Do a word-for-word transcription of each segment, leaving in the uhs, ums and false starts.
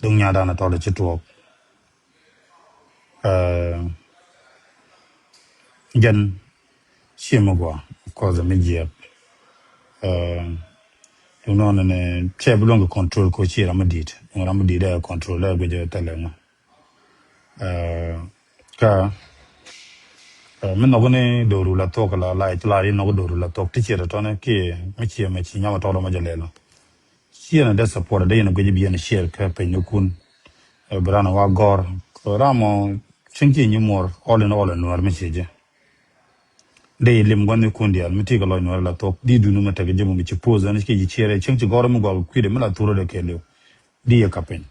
Duŋ nyadan a tɔl ci tuɔɔk. Jɛn ciɛ mi gua, of course, mi jiɛk. Duŋ nɔn ni cɛ bi luɔŋ kɛ control ko ci ram mi dit. Duŋ ram mi dit ɛ control ɛ guic ɛ thɛlɛ ŋɔ. Kä mi nhɔk ni do̱ru la thuɔk la la la ri nhɔk do̱ru la thuɔk ti ciɛ tɔtɔni ki mi ciɛ mɛ ci nyam a tɔk dɔmɔ jɛ lɛlɔ. Ciɛ ni dee support dee yɛn guic bi yɛn share kä piny ni kun. Bi ran wa gɔr ram mɔ cieŋ ci nyi muɔr all in all nuɔr mi ciɛ jɛ. Dee lim guan ni kun dial mi ti kɛ lɔc nuɔr la thuɔk di dunu mi tek jɛ mu mi ci pose ni ci ciɛ cieŋ ci gɔr mi gɔl kui̱dɛ mi la thurɛ dee kɛ liw. Di yɛ ka piny.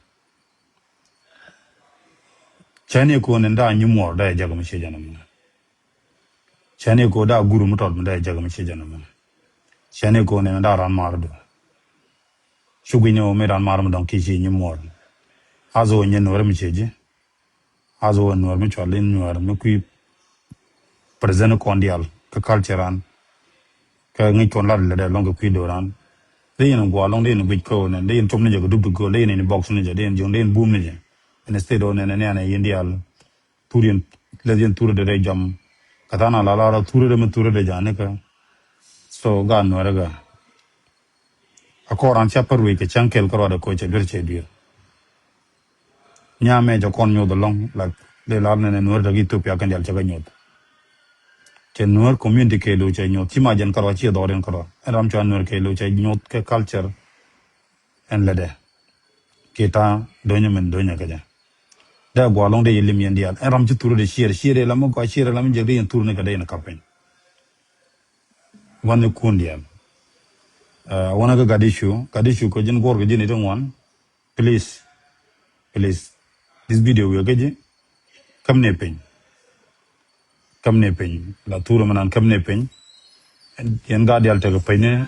Cɛn yɛ ko̱n in daa nyi muɔr daa yɛ jɛk mi ciɛ jɛn mɔ. Cɛn yɛ ko̱n daa gur mi tɔt mi daa yɛ jɛk mi ciɛ jɛn mɔ. Cɛn yɛ ko̱n in daa ran mar du. Cu gui̱ny ni wä mi ran mar mi dɔŋ ki ci nyi muɔr. As wä nyi nuɔr mi ciɛ ji̱. As wä nuɔr mi cual in nuɔr mi kui̱ present kɔn dial kä culture an. Kä ŋi̱c kɔn lat lɛ dɛ lɔŋ kɛ kui̱ do̱ran. Dee yɛn guɔ lɔŋ dee yɛn guic kä wä nɛn dee yɛn com ni jɛ kɛ dup ti göl dee yɛn in box ni jɛ dee yɛn jiɔŋ dee yɛn bum ni jɛ. Ɛn state wä nɛn ɛn yɛn dial. Thur yɛn lɛth yɛn thur dee dee jɔm. Kä than a la la rɔ thur dee mi thur dee jani kä. So ga nuɔr ga. A kɔran ca pär wec kɛ cäŋ kɛl kä ruadɛ koc cɛ duer cɛ duer. Nyamɛ jɛ kɔn nyoth alɔŋ lak dee lar nɛnɛ nuɔr däk Ethiopia kɛn dial cɛ kɛ nyoth. Cɛ nuɔr community kɛ lo cɛ nyoth ci ma jɛn kärɔa ci dhɔr in kärɔa ɛn ram cua nuɔr kɛ lo cɛ nyoth kɛ culture. Ɛn lɛ dɛ kɛ ta do̱nyɛ min do̱nyɛ kɛ jɛ. Dee guɔ lɔŋ dee yɛ lim yɛn dial ɛn ram ci thur dee ciɛr ciɛr dee lam mi gɔa ciɛr dee lam mi jɛ dee yɛn thur ni kɛ dee yɛn kapiny. Gua̱n ni kun dial. Wanɛ kɛ gat icu gat icu kɛ ji̱n guɔr kɛ ji̱n iti ŋuan. Please, please, this video wiɛ kä ji̱. Käm ni piny. Käm ni piny la thurä mi nan käm ni piny. Yɛn gaat dial tekɛ piny ni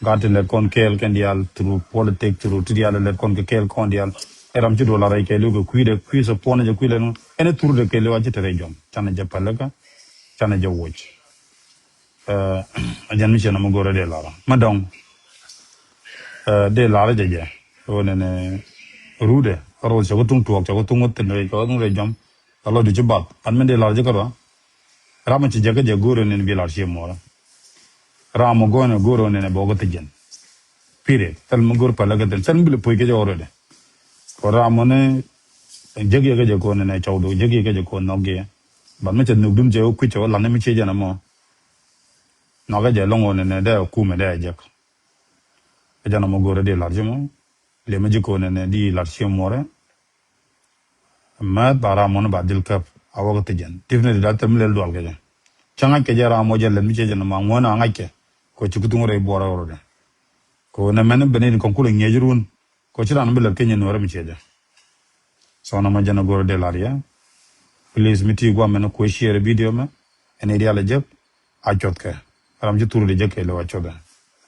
gaat ti lɛt kɔn kɛɛl kɛn dial through politic through ti dial lɛt kɔn kɛ kɛɛl kɔn dial. Ɛ ram ci dola rɛy kɛɛl kɛ kui̱dɛ kui̱ sɛ puɔn jɛ kui̱ lɛn ɛn thurä dɛ kɛɛl wa ci te rɛy jɔm canɛ jɛ pälikä canɛ jɛ woc. A jɛn mi cɛ nɔmɔ go̱rɛ dee lar ma dɔŋ. Dee lar jɛ jɛ ɣöö nɛnɛ rudɛ rol cɛ kä tuŋ tuɔɔk cɛ kä tuŋ wä thin rɛy cɛ kä tuŋ rɛy jɔm. Kä lɔcdu ci bath an min dee lar jɛ kä rɔ. Ram mi ci jɛ kä jɛ go̱rɛ nɛnɛ bi lar ciɛ muɔrä. Ram mɔ go̱rɛ go̱rɛ nɛnɛ bɔkä thi jɛn. Period. Thil mi go̱r pälä kä thil thil mi bi lɛ puɔ̱c kä jɛ already. Kɔ ram mɔ ni jek yɛ kä jɛ kɔn nɛnɛ cɔwdu jek yɛ kä jɛ kɔn nhɔk yɛ. But mi cɛ nhuk dun cɛ wä kui̱ cɛ wä lan mi ciɛ jɛn ɛmɔ. Nhɔk kä jɛ lɔŋ wä nɛnɛ dee kumɛ dee jek. Kä jɛn ɛmɔ go̱rɛ di lar ji̱ mɔ. Liɛmɛ ji̱ ko̱n ɛnɛ di lat ciɛ muɔrɛ. Mɛth ba ram mɔni ba dhil käp a wä kä thi̱c jɛn definitely da thil mi lɛl dual kɛ jɛ. Cä ŋa̱c kɛ jɛ ram mɔ jɛ lɛl mi ciɛ jɛn ma ŋuɔ̱n a ŋa̱c kɛ. Kɛ ci kutuŋ rɛy buɔrɛ wä rɔ dɛ. Kɛ wä nɛ mɛn ben in kɔn kulɛ ŋiɛc run. Kɛ ci ran bi lɛl kɛ nyɛ nuɔrɛ mi ciɛ jɛ. So nɔmɔ jɛn a go̱r a dee lar yɛ. Please mi ti guam mɛn kuɛ share video mɛ. Ɛn idial a jek. A cuɔth kɛ ram ci thur di jek kɛ lɛ wa cuɔth ɛ.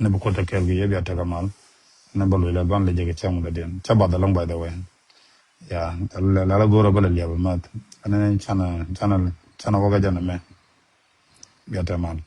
Ni bi kuɔth a kɛɛl ki yɛ bia tek a mal. Ni bä luc la guan lɛ jek cɛ ŋu dɛ diɛn cɛ bath along by the way. Ya la la go̱r a bä lɛ liab a math. Ɛn ni canɛ canɛ canɛ wä kɛ jɛn a mɛ. Bia tek mal.